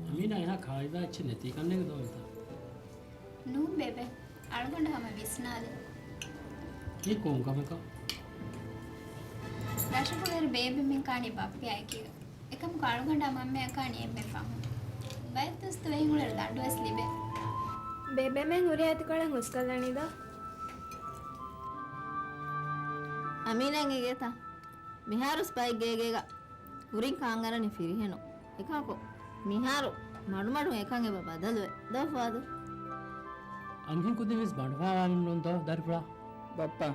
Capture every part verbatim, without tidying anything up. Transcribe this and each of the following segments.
އަމީނާ އެހާ ކާއިދާ އެއްޗެއް ނެތީ ކަންނޭނގެ ދޯ މިތާ؟ ނޫން ބޭބެ، އަޅުގަނޑަށް ހަމަ ވިސްނާލި. މީ ކޮން ކަމަކަށް؟ ރަށަކުޅޭރު ބޭބެމެން ކާނީ ބައްޕިއާ އެކީގަ. އެކަމަކު އަޅުގަނޑާ މަންމަޔާ ކާނީ އެންމެ ފަހުން. ބައެއް ދުވަސް ދުވަހެއް އުޅޭރު ދަނޑުވެސް ލިބޭ. ބޭބެމެން ހުރިހާ އެތިކޮޅެއް ހުސްކޮށްލަނީ ދޯ؟ އަމީނާ އެނގޭތަ؟ މިހާރުސް ބައެއް ގޭގޭގަ ކުރިން ކާން އަރަނީ ފިރިހެނުން. އެކަމަކު، މިހާރު މަޑުމަޑުން އެކަން އެބަ ބަދަލުވޭ. ދޯ ފުއާދު؟ އަންހެން ކުދިން ވެސް ބަނޑުފައިވާނެ ނޫން ދޯ ދަރިފުޅާ؟ ބައްޕާ،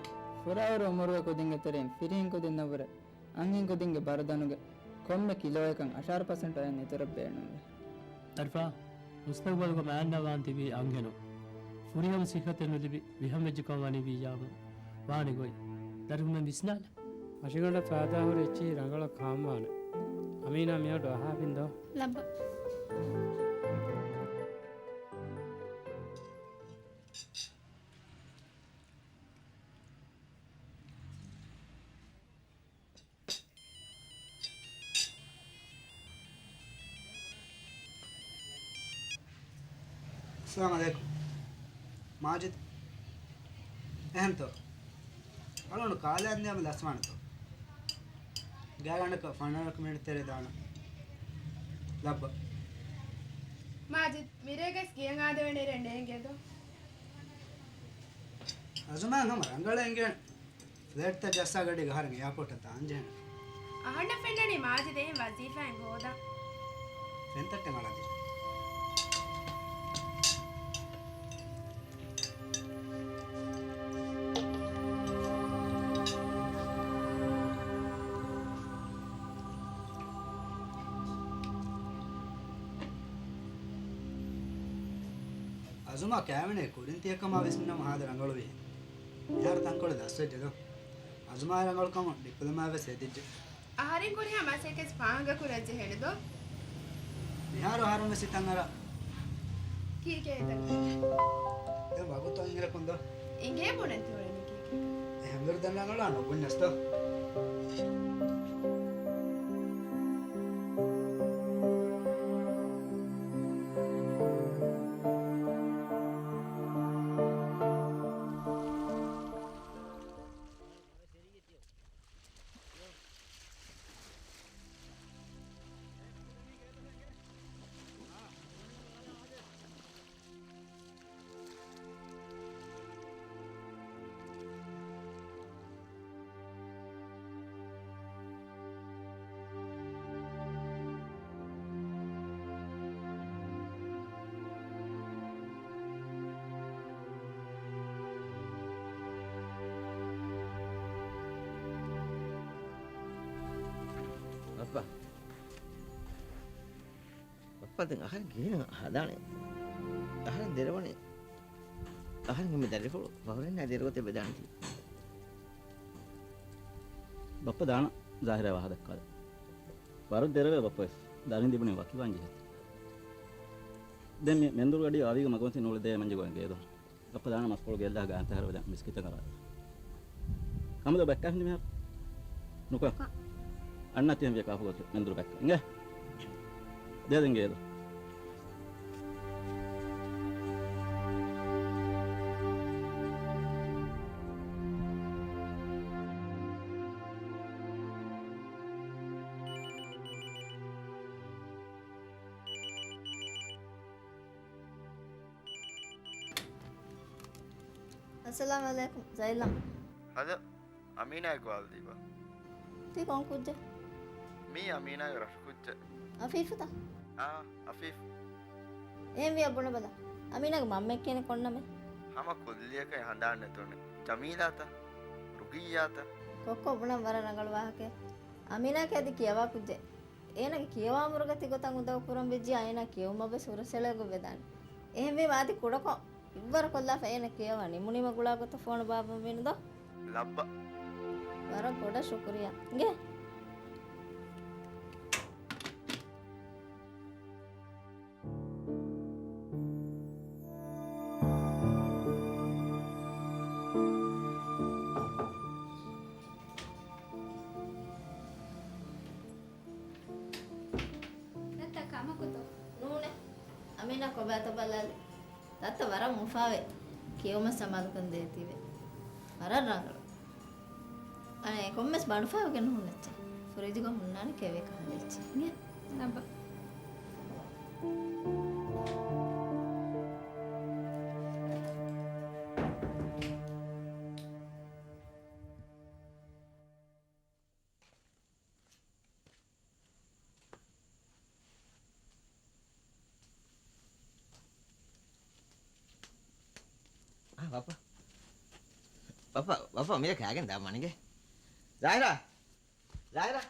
ފުރާވަރު އުމުރުގެ ކުދިންގެ ތެރެއިން ފިރިހެން ކުދިން ނުބުރޭ. އަންހެން ކުދިންގެ ބަރުދަނުގެ ކޮންމެ ކިލޯއަކަށް އަށާރަ ޕަސެންޓް އޮޔަން އިތުރަށް ބޭނުންވޭ. ދަރިފުޅާ، މުސްތަގުބަލުގަ މާތް ނަވާން ތިބީ އަންހެނުން. ފުރިހަމަ ސިއްހަތެއް ނުލިބި ވިހަންވެއްޖެކަން ވަނީ ވިއްޔާމު ވާނެ ގޮތް. ދަރިފުޅުމެން ވިސްނާލަ. މަށިގަނޑަށް ފައިދާހުރި އެއްޗިހި ރަނގަޅަށް ކާންވާނެ. އަމީނާ މިއަޑު އަހާފިން ދޯ؟ ލައްބަ. އައްސަލާމު ޢަލައިކުމް. މާޖިދު. އެހެންތޯ؟ އަޅުގަނޑު ކާލައިގެން ދިޔައިމަ ލަސްވާނެތޯ؟ ގާތްގަނޑަކަށް ފަނަރަ މިނެޓް ތެރޭ ދާނަން. ލައްބަ. މާޖިދު، މިރޭގަސް ގެޔަށް އާދެވޭނެ ރޭ ނޭނގޭ ދޯ؟ އަޒުމާ ހަމަ ރަނގަޅަށް އެނގޭނެ. ފްލައިޓްތައް ޖައްސާ ގަޑީގަ އަހަރެން އެއާޕޯޓަށް ދާންޖެހޭނެ. އަހަންނަށް ފެންނަނީ މާޖިދު އެހެން ވަޒީފާއެއް ހޯދާ. ފެންތައްޓެއް އަޅާދޭ. އަޒުމާ ކައިވެނި ކުރިން ތިޔަކަމާ ވިސްނުނަމަ ހާދަ ރަނގަޅުވީ. މިހާރު ތަންކޮޅެއް ލަސްވެއްޖެ ދޯ؟ އަޒުމާ ރަނގަޅުކަމުން ޑިޕްލޮމާ ވެސް ހެދިއްޖެ. އަހަރެން ކުރިހާ މަސައްކަތް ފާނގަ ކުރަން ޖެހޭނެ ދޯ؟ މިހާރު އަހަރެން ވެސް ހިތަށް އަރާ. ކީކޭ ހިތަށް؟ ދެން ވަގުތު އިނގިރަކުން ދޯ؟ އިނގޭ ބުނެ ތި އުޅެނީ ކީކޭ؟ އެހެންވީރު ދެން ރަނގަޅާ ނުބުންޏަސް ދޯ؟ ބައްޕާ. ބައްޕާ، ދެން އަހަރެން ގިނަ ހަދާނެ. އަހަރެން ދެރަވަނީ. އަހަރެން މި ދަރިފުޅު ފަހުރެންނާ ދެރަގޮތެއް ވެދާނެތީ. ބައްޕަ ދާނަ ޒާހިރާ ވާހަ ދައްކާލަ. ވަރު ދެރަވޭ ބައްޕަ ވެސް. ދަރިން ލިބުނީ ވަކިވާން ޖެހޭތީ. ދެން މި މެންދުރު ގަޑި އަވީގަ މަގުން ތި ނޫޅި ދޭ މަންޖެ ގޮން ގޭދޯ. ބައްޕަ ދާނަ މަސްކޮޅު ގެއްލާ ގާންތަހަރު ދެން މިސްކިތަށް އަރާ. ކަމުދޯ ބައްކާ ހިނދި މިހާރު. ނުކާ. އަންނަ ތިހެން ވިޔަ ކާފު ގޮތު މެންދުރު ބައްކާ. އިނގޭ. ދޭ ދެން ގޭދޯ. އައްސަލާމު ޢަލައިކުމް، ޒައިލާ. ހަލޯ، އަމީނާ ގޯލް ދީބަ. ތީ ކޮން ކުއްޖެއް؟ މީ އަމީނާގެ ރަށު ކުއްޖެއް. އަފީފުތަ؟ އާ، އަފީފް. އެހެންވިޔަ ބުނެބަލަ. އަމީނާގެ މަންމައެއް ކިޔަނީ ކޮން ނަމެއް؟ ހަމަ ކުއްލިއަކަށް ހަނދާން ނެތުނު. ޖަމީލާތަ؟ ރުގިއްޔާތަ؟ ކޮއްކޮ ބުނަން ވަރަށް ރަނގަޅު ވާހަކައެއް. އަމީނާ އަދި ކިޔަވާ ކުއްޖެއް. އޭނާގެ ކިޔަވާ އުމުރުގަ ތިގޮތަށް އުނދަގޫ ކުރަން ވެއްޖިއްޔާ އޭނާ ކިޔެވުމަށް ވެސް ހުރަސްއެޅިއަގު ވެދާނެ. އެހެންވީމަ އަދި ކުޑަކޮށް އިއްވަރު ކޮށްލާފަ އޭނަ ކިޔަވާ ނިމުނީމަ ގުޅާ ގޮތަށް ފޯނު ބާއްވަން ވީނު ދޯ؟ ލައްބަ. ވަރަށް ބޮޑަށް ޝުކުރިއްޔާ. އިނގޭ. ތައްތަ ކަމަކުތޯ؟ ނޫނޭ. އަމީނާ ކޮބާތަ ބަލާލި. ތައްތަ ވަރަށް އުފާވޭ. ކިޔެވުމަށް ސަމާލުކަން ދޭތީވެ. ވަރަށް ރަނގަޅު. އަނެއް ކޮންމެސް ބަނޑުފައިވެގެން ނޫން އެއްޗެއް. ފުރިޖުގަ ހުންނާނެ ކެވޭ ކަހަލަ އެއްޗެއް. އިނގޭ. ލައްބަ. އާ، ބައްޕަ. ބައްޕަ، ބައްޕަ، މިރޭ ކާގެން ދާ މަނިގެ. ޒާހިރާ! ޒާހިރާ!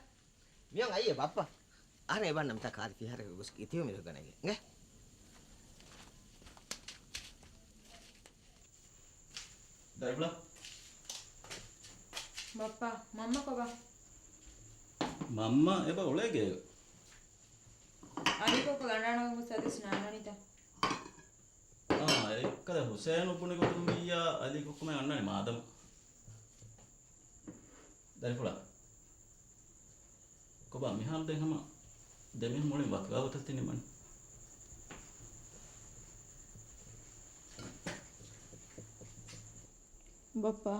މިއޮން އައީ ބައްޕަ. އަހަރެން އެބަންނަ މިތާ ކާރި ފިހާރައަކަށް ގޮސް އިތިއު މިރު ގަނެގެ. އިނގޭ. ދަރިފުޅާ. ބައްޕާ، މަންމަ ކޮބާ؟ މަންމަ އެބަ އުޅޭ ގޭގަ. އަލީ ކޮއްކޮ ލަނޑާނަގަން ގޮސް އަދިސް ނާންނަނީތަ؟ އާ، އެއްކަލަ ހުސޭނު ބުނި ގޮތުން ވިއްޔާ އަލީ ކޮއްކޮމެ އަންނަނީ މާދަމަ. ދަރިފުޅާ. ކޮބާ މިހާރު ދެން ހަމަ ދެމީހުން މުޅިން ވަކިވާ ގޮތަށް ތި ނިމަނީ؟ ބައްޕާ،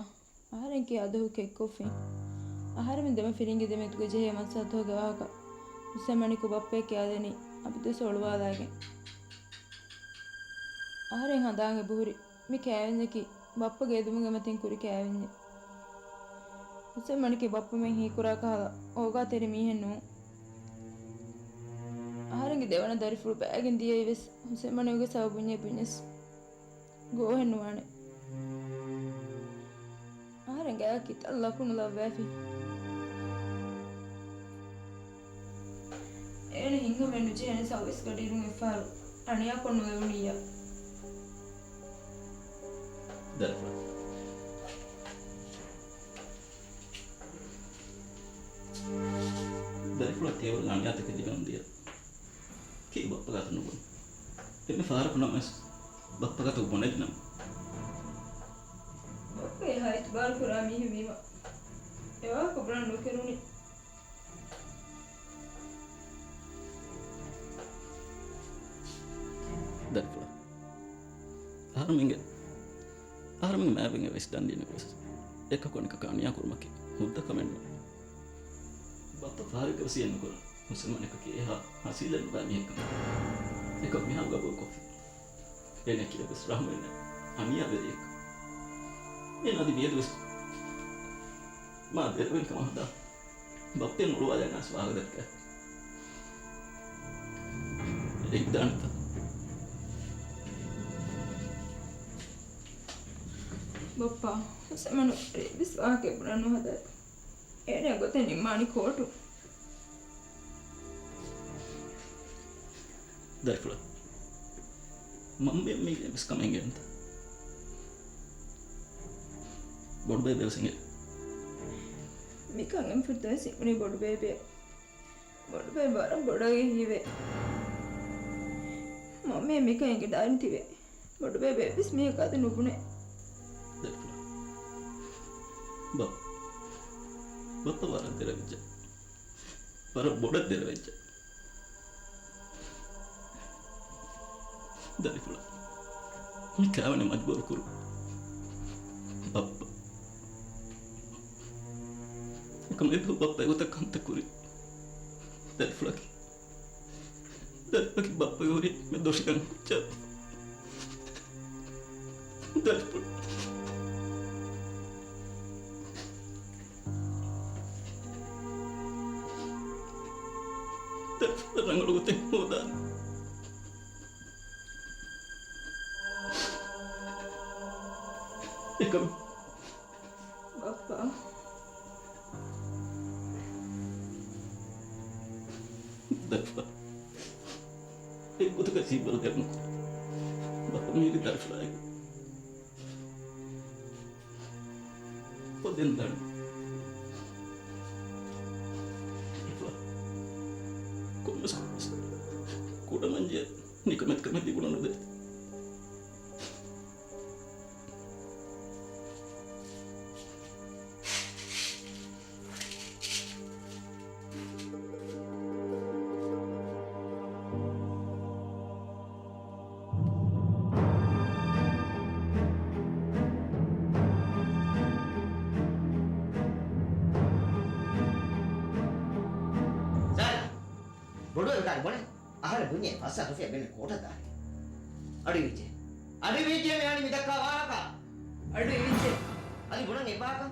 އަހަރެން ކިޔާ ދުވަހު ކެއްކޮށްފިން. އަހަރެމެން ދެމަފިރިންގެ ދެމެދުގަ ޖެހޭ މައްސަލަތަކުގެ ވާހަކަ ހުސެމަނިކު ބައްޕަޔަށް ކިޔާދެނީ އަބަދުވެސް އޮޅުވާލާގެން. އަހަރެން ހަނދާން އެބަހުރި މި ކައިވެންޏަކީ ބައްޕަގެ އެދުމުގެ މަތިން ކުރި ކައިވެންޏެއް. ހުސެމަނިކީ ބައްޕަމެން ހީކުރާ ކަހަލަ އޯގާތެރި މީހެއް ނޫން. އަހަރެންގެ ދެވަނަ ދަރިފުޅު ބައިގެން ދިޔައީ ވެސް ހުސެމަނިކުގެ ސަބަބުންޏޭ ބުންޏަސް ގޯހެއް ނުވާނެ. އަހަރެން ގަޔަށް ކިތައް ލަކުނު ލައްވައިފި. އޭނަ ހިތްހަމައެއް ނުޖެހޭނެ ސައުވީސް ގަޑިއިރުން އެއްފަހަރު އަނިޔާކޮށް ނުލެވުނިއްޔާ. ދަރިފުޅާ. ދަރިފުޅަށް ތިޔަބައި އަނިޔާތަކެއް ލިބެން ދިޔަ. ކީއް ބައްޕަ ގާތު ނުބުނީ؟ އެންމެ ފަހަރަކު ނަމަވެސް ބައްޕަ ގާތު ބުނެދިނަމަ. ބައްޕަ އެހާ އިތުބާރު ކުރާ މީހެއް ވީމަ އެވާހަކަ ބުނަން ނުކެރުނީ. ދަރިފުޅާ. އަހަރުމެންގެ، އަހަރުމެންގެ މާބެންގެ ވެސް ދަން ދިނަކު ވެސް އެކަކު އަނެކަކަށް އަނިޔާ ކުރުމަކީ ހުއްދަ ކަމެއް ނޫން. ބައްޕަ ފާރިގަ ވެސް އެއް ނުކުރަން. ހުސެމަނިކަކީ އެހާ ހަސީލެއް ނުބާ މީހެއްކަން. އެކަމް މިހާ ގަބޫލުކޮށްފި. އޭނަ ކިޔަވެސް ރަހުމެއް ނެތް އަނިޔާވެރިއެއް. އޭނަ އަދި މިއަދުވެސް މާ ދެރަވެން ކަމަށް ހަދާ ބައްޕައަށް އުޅުވާލަން އައިސް ވާހަކަ ދައްކާ. އެއްދާނެތަ؟ ބައްޕާ، ހުސެމަނު ރޭވިސް ވާހަކަ ބުނަން ނުހަދާ. އޭނަ ގޮތެއް ނިންމާނީ ކޯޓު. ދަރިފުޅާ. މަންމަ މީގެ ވެސް ކަމެއް ގެންތަ؟ ބޮޑުބޭބެ ވެސް އިނގޭ. މިކަން އެންފުރިތަ ވެސް އިވުނީ ބޮޑުބޭބެ. ބޮޑުބޭބެ ވަރަށް ބޮޑަށް ހީވޭ. މަންމަ މިކަން އެނގި ޑައިން ތިބޭ. ބޮޑުބޭބެ އެއްވެސް މީހަކަށް އަދި ނުބުނޭ. ދަރިފުޅާ. ބަ-، ބައްޕަ ވަރަށް ދެރަވެއްޖެ. ވަރަށް ބޮޑަށް ދެރަވެއްޖެ. ދަރިފުޅާ. މި ކާވެނި މަޖުބޫރު ކުރު. ބައްޕަ. އެކަމަކު ބައްޕަ އެގޮތަށް ކަންތައް ކުރި. ދަރިފުޅަކީ. ދަރިފުޅަކީ ބައްޕަގެ ހުރި މެ ދޮށިގަން ކުއްޖާ. ދަރިފުޅާ. ދަރިފުޅާ ރަނގަޅު ގޮތެއް ހޯދާނެ. އެކަމަކު ބައްޕަ. ދަރިފުޅާ. އެއްގޮތަކަށް ސީބަލަ ދެއްނުކުރު. ބައްޕަ މީގެ ދަރިފުޅާއެކު. އޮ ދެން ދަނީ. ކޮންމެސް ކޮންމެސް ކުޑަ މަންޖެ ނިކަމެތިކަމެއް ދިގުނަ ނުދޭ. ސާރ، ބޮޑު އެކާރި ބޮނެ. އަހަރެން ބުންޏޭ ފައްސާ ތޮފިއަށް ބޭނުން ކޯޓަށް ދާނެ. އަޑު އިވިއްޖެ. އަޑު އިވިއްޖެ މި އަނި މި ދައްކާ ވާހަކަ. އަޑު އިވިއްޖެ. އަދި ބުނަން އެއް ވާހަކަ.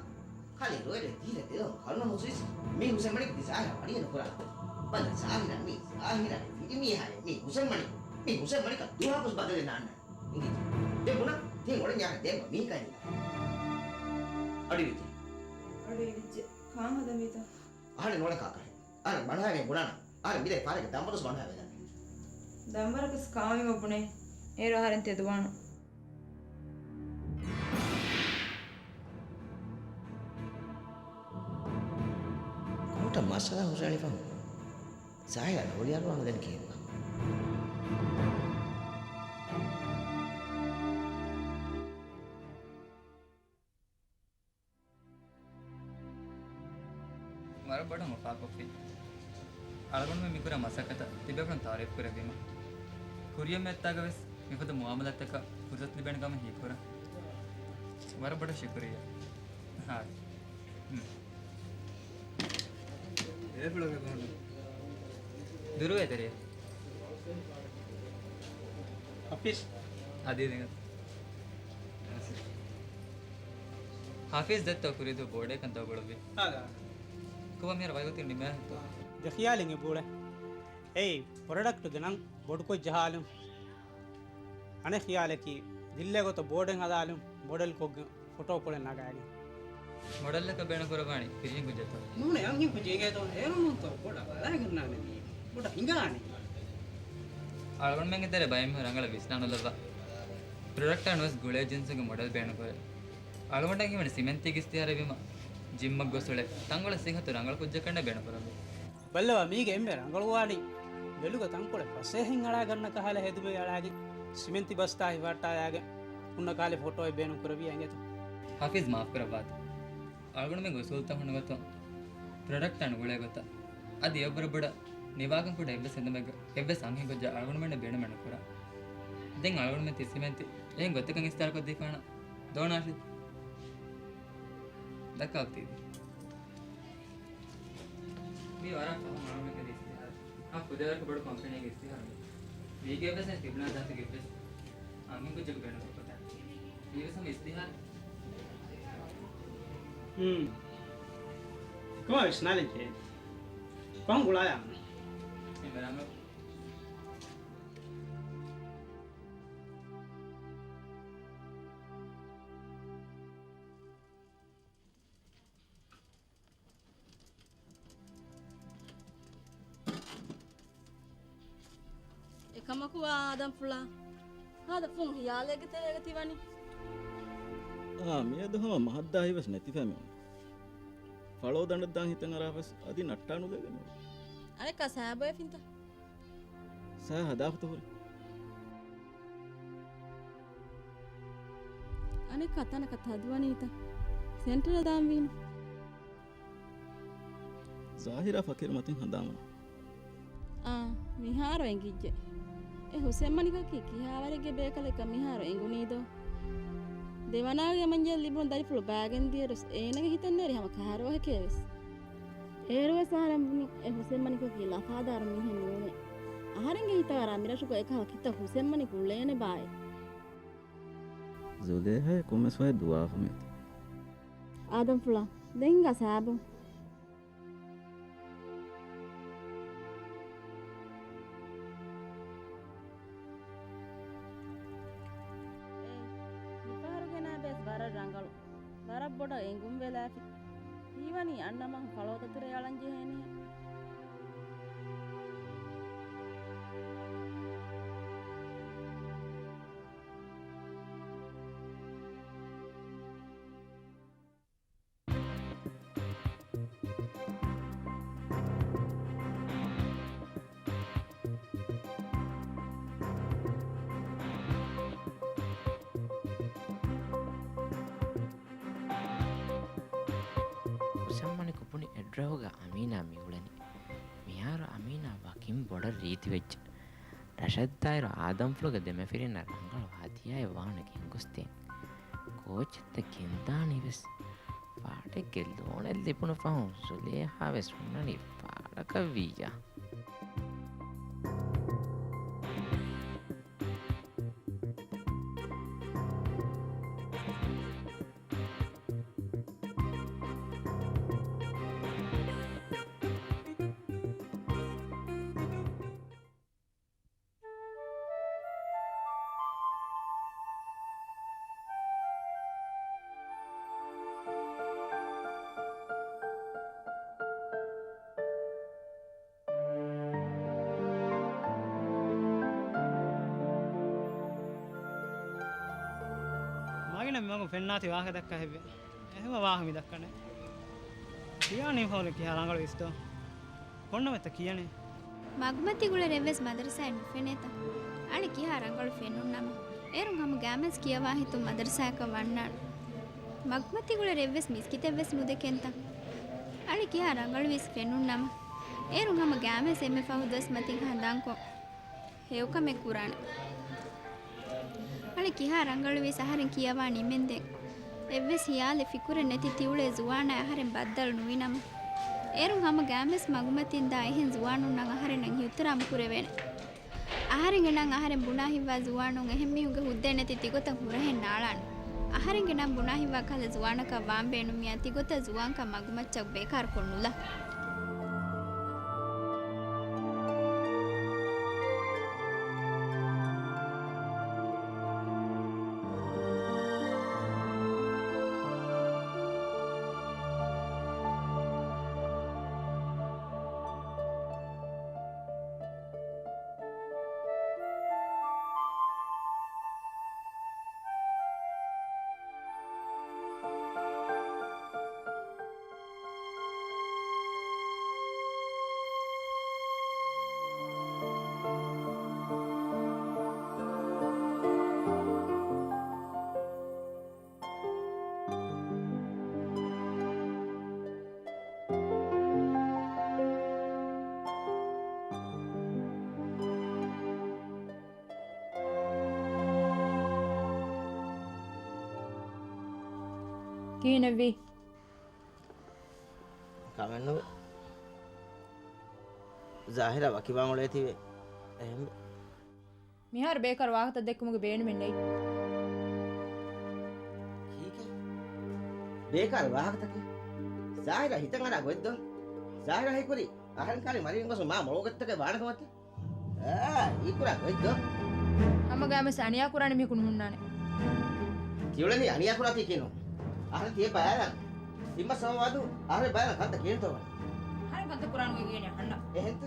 ކަލޭ ރޮއެލެ ދީލަ ދެލޯ ކަރުނަ ހުސްވިސް މި ހުސެންމަނިކު ދި ޒާހިރާ ވަޑިއެއް ނުކުރާ. ބަލަ ޒާހިރާ މީ ޒާހިރާގެ ފިރިމީހާއެއް މީ ހުސެންމަނިކު. މީ ހުސެންމަނިކަށް ދުވަހަކުސް ބަދަލެއް ނާންނާނެ. އިނގިއްޖެ. ދެން ބުނަން ތިހެން އޮޅެންޏާގެ ދޭން މީކައިން އަޑު އިވިއްޖެ. އަޑު އިވިއްޖެ. ކާން ހަދަނީތަ؟ އަހަނެއް ނޯޅަކާ ކަހެއް. އަހަރެން ބަނޑުހައިގެން ބުނާނަން. އަހަރެން މިރޭ ފާރެއްގެ ދަންވަރުސް ބަނޑުހައިވެލަން. ދަންވަރަކަސް ކާވީމަ ބުނޭ. އޭރު އަހަރެން ތެދުވާނަން. ކޯޓަށް މައްސަލަ ހުށައަޅިފަ ޒާހިރާ ރޯލިއަރުވާނުދެން ކިޔެއްވާ. ވަރަށް ބޮޑަށް އުފާކޮށްފި. އަޅުގަނޑުމެން މިކުރާ މަސައްކަތަށް ތިބޭފުޅުން ތައުރީފް ކުރެއްވީމަ. ކުރިއަށް މިއައްތާގަވެސް މިފަދަ މުއާމަލާތަކަށް ފުރުސަތު ލިބޭނެ ކަމަށް ހީކުރަން. ވަރަށް ބޮޑަށް ޝުކުރިއްޔާ. ހާ. ހުން. ދުރުވޭ ތެރެއަށް. ހަފީޒް. އަދި ދެން. ހަފީޒް ދެއްތޯ ކުރީދޫ ބޯޑޭކަން ދޯ ގުޅުއްވި. އާދާ. ކޮބާ މިހާރު ވައިގޮތުން ނިމޭހެއްތޯ؟ ދެ ޚިޔާލެއް އެބައުޅޭ. އެއީ، ޕްރޮޑަކްޓްގެ ނަން ބޮޑުކޮށް ޖަހާލުން. އަނެއް ޚިޔާލަކީ، ދިއްލޭ ގޮތަށް ބޯޑެއް ހަދާލުން، މޮޑެލްކޮށްގެން ފޮޓޯ ކުޅެން ނަގާގެން. މޮޑެލްއަކަށް ބޭނުން ކުރައްވާނީ ފިރިހެން ކުއްޖެއްތޯ؟ ނޫނޭ، އަންހެން ކުއްޖެއް އިނގޭތޯ؟ އޭރުންތޯ ބޮޑަށް ބަލައިގަންނާނެ މީ. ބޮޑަށް ހިނގާނެ. އަޅުގަނޑުމެންގެ ތެރޭ ބައެއް މީހުން ރަނގަޅަށް ވިސްނާނުލައްވާ. ޕްރޮޑަކްޓާ ނުވެސް ގުޅޭ ޖިންސުގެ މޮޑެލް ބޭނުންކުރޭ. އަޅުގަނޑަށް ހީވަނީ ސިމެންތީގެ އިސްތިހާރެއްވީމަ، ޖިމްއަށް ގޮސް އުޅޭ ތަންކޮޅެއް ސިއްހަތު ރަނގަޅު ކުއްޖަކަށް ބޭނުންކުރައްވާ. ބައްލަވާ މީގެ އެންމެ ރަނގަޅުވާނީ، ލޮލުގަ ތަންކޮޅެއް ފަސޭހައިން އަޅާގަންނަ ކަހަލަ ހެދުމެއް އަޅާގެން، ސިމެންތި ބަސްތާ ހިފަހައްޓާލާގެން، ހުންނަ ކާލެ ފޮޓޯއެއް ބޭނުން ކުރެވިޔާ އިނގޭތޯ؟ ހަފީޒް މާފް ކުރައްވާތި. އަޅުގަނޑުމެންގެ އުސޫލުތައް ހުންނަ ގޮތުން ޕްރޮޑަކްޓާ ނުގުޅޭ ގޮތަށް، އަދި އެއަށްވުރެ ބޮޑަށް ނިވާކަން ކުޑަ އެއްވެސް އެންމެ، އެއްވެސް އަންހެން ކުއްޖާ އަޅުގަނޑުމެންނަށް ބޭނުމެއް ނުކުރާ. ދެން އަޅުގަނޑުމެން ތި ސިމެންތި އެހެން ގޮތަކަށް އިސްތިހާރުކޮށްދީފާނަން. ދޯ ނާޝިދް؟ ދައްކާ އޮތީ. މީ ވަރަށް ފަހުން އަޅުގަނޑުމެން ކަން އިސްތިހާރު. އާ، ކުދި ވަރަކަށް ބޮޑު ކޮމްޕެނީގެ އިސްތިހާރު މީ. މީގެ އެއްވެސް ކިބްނާ ދާތުގެ އެއްވެސް އަންހެން ކުއްޖަކު ބޭނުންކޮށްފަތާ. މީވެސް ހަމަ އިސްތިހާރު. ހުން. ކޮމާ ވިސްނާލަން ޖެހޭ. ކޮން ގުޅާޔާ މަން؟ އެ މެރާމަ. އެކަމަކު އާދަމްފުޅާ، ހާދަ ފުން ހިޔާލެއްގެ ތެރޭގަ ތިވަނީ. އާ، މިއަދު ހަމަ މަހަށްދާ ހިތްވެސް ނެތިފަ މިއޮންނަ. ފަޅޯ ދަނޑަށް ދާން ހިތަށް އަރާފަސް އަދި ނައްޓާނުލެވެނު. އަނެއްކާ ސައިބޮއެފިންތަ؟ ސައި ހަދާފަތަ ހުރި. ނެ ކަތަނަކަށް ތަދުވަނީތަ؟ ސެންޓަރަށް ދާންވީނު. ޒާހިރާ ފަކީރު މަތިން ހަނދާންވަން. އާ، މިހާރު އެނގިއްޖެ. އެ ހުސެންމަނިކަކީ ކިހާވަރެއްގެ ބޭކަލެއްކަން މިހާރު އެނގުނީދޯ؟ ދެވަނާގެ މަންޖެލް ލިބުނު ދަރިފުޅު ބާގެން ދިޔަރުސް އޭނަގެ ހިތަށް ނެރި ހަމަ ކަހަރަވަހެކޭވެސް. އޭރުވެސް އަހަރެން ބުނި އެ ހުސެންމަނިކަކީ ލަފާދާރު މީހެއް ނޫނޭ. އަހަރެންގެ ހިތަށް އަރާ މިރަށުގަ އެކަހަލަ ކިތައް ހުސެންމަނިކު އުޅޭނެ ބާއޭ. ޒުލޭހާއަށް ކޮންމެސް ވަހެއް ދުވާފަ މިއޮތީ. އާދަމްފުޅާ، ދެން ހިނގާ ސާބުން. އޭ، މިފަހަރު ގެނާ ބޭސް ވަރަށް ރަނގަޅު. ވަރަށް ބޮޑަށް އެނގުން ވެލާފި. ހީވަނީ އަންނަ މަހު ފަޅޯތަތުރޭ އަޅަން ޖެހޭނެހެން. ހުސެންމަނިކު ބުނި އެއްރަށުގަ އަމީނާ މިއުޅެނީ. މިހާރު އަމީނާ ވަކިން ބޮޑަށް ރީތިވެއްޖެ. ރަށަށްދާއިރު އާދަމްފުޅުގެ ދެމަފިރިންނަށް ރަނގަޅު ހަދިޔާއެއް ވާނެ ގެންގޮސްދޭން. ކޯޗެއްތަ ގެންދާނީވެސް. ފާޑެއްގެ ލޯނެއް ލިބުނު ފަހުން ޒުލޭހާވެސް ހުންނަނީ ފާޑަކަށްވިއްޔާ. މަގިނަ މި މަގުން ފެންނާތީ ވާހަކަ ދައްކާ ހެއްވެ. އެހެންވާ ވާހަކަ މި ދައްކަނީ. ކިޔާ ނިންފަހުރެއް ކިހާ ރަނގަޅު އިސްތޯ. ކޮންނަމެތަ ކިޔަނީ؟ މަގުމަތިގުޅޭ ރެއްވެސް މަދަރުސާއެއް ނުފެނޭތަ؟ އަޅެ ކިހާ ރަނގަޅު ފެނުންނަމަ. އޭރުން ހަމަ ގާމެސް ކިޔަވާ ހިތުން މަދަރުސާއަކަށް ވަންނާނެ. މަގުމަތިގުޅޭ ރެއްވެސް މިސްކިތެއްވެސް ނުދެކެންތަ؟ އަޅެ ކިހާ ރަނގަޅުވީސް ފެނުންނަމަ. އޭރުން ހަމަ ގާމެސް އެންމެ ފަހު ދުވަސް މަތިން ހަނދާންކޮށް. ހެޔޮކަމެއް ކުރާނެ. އަޅެ ކިހާ ރަނގަޅުވީސް އަހަރެން ކިޔަވާ ނިމެންދެން. އެއްވެސް ހިޔާލެއް ފިކުރެއް ނެތި ތިއުޅޭ ޒުވާނާ އަހަރެން ބައްދަލު ނުވިނަމަ. އޭރުން ހަމަ ގާމެސް މަގުމަތިން ދާ އެހެން ޒުވާނުންނަށް އަހަރެންނަށް އިހުތިރާމް ކުރެވޭނެ. އަހަރެންގެ ނަން އަހަރެން ބުނާ ހިތްވާ ޒުވާނުން އެހެން މީހުންގެ ހުއްދައެއް ނެތި ތިގޮތަށް ހުރަހެއް ނާޅާނެ. އަހަރެންގެ ނަން ބުނާ ހިތްވާ ކަހަލަ ޒުވާނަކަށް ވާން ބޭނުމިއްޔާ ތިގޮތަށް ޒުވާންކަން މަގުމައްޗަށް ބޭކާރުކޮށް ނުލާ. ކިހިނެއްވީ؟ ކަމެއްނުވޭ. ޒާހިރާ ވަކިވާން އުޅޭތީވެ. އެހެންވެ. މިހާރު ބޭކާރު ވާހަކަތައް ދެއްކުމުގެ ބޭނުމެއް ނެތް. ކީކޭ؟ ބޭކާރު ވާހަކަތަކެއް؟ ޒާހިރާ ހިތަށް އަރާ ގޮތްދޯ؟ ޒާހިރާ ހީކުރީ އަހަރެން ކާރި މަރިވެން ގޮސް މާ މޮޅު ގޮތްތަކެއް ވާނެ ކަމަށްތަ؟ އާ، ހީކުރާ ގޮތްދޯ؟ ހަމަ ގާމެސް އަނިޔާ ކުރާނެ މީހަކު ނުހުންނާނެ. ތިއުޅެނީ އަނިޔާ ކުރާތީ ކީނު. އަހަރެން ތިޔަ ބަޔާލާން. ތިއްމަ ސަމަވާދު އަހަރެން ބަޔާން ކަންތަ ކީންތޯ ވަނީ؟ ހަރެ ކަންތަ ކުރާނު ގެގޭނެ އަހަންނަށް. އެހެންތަ؟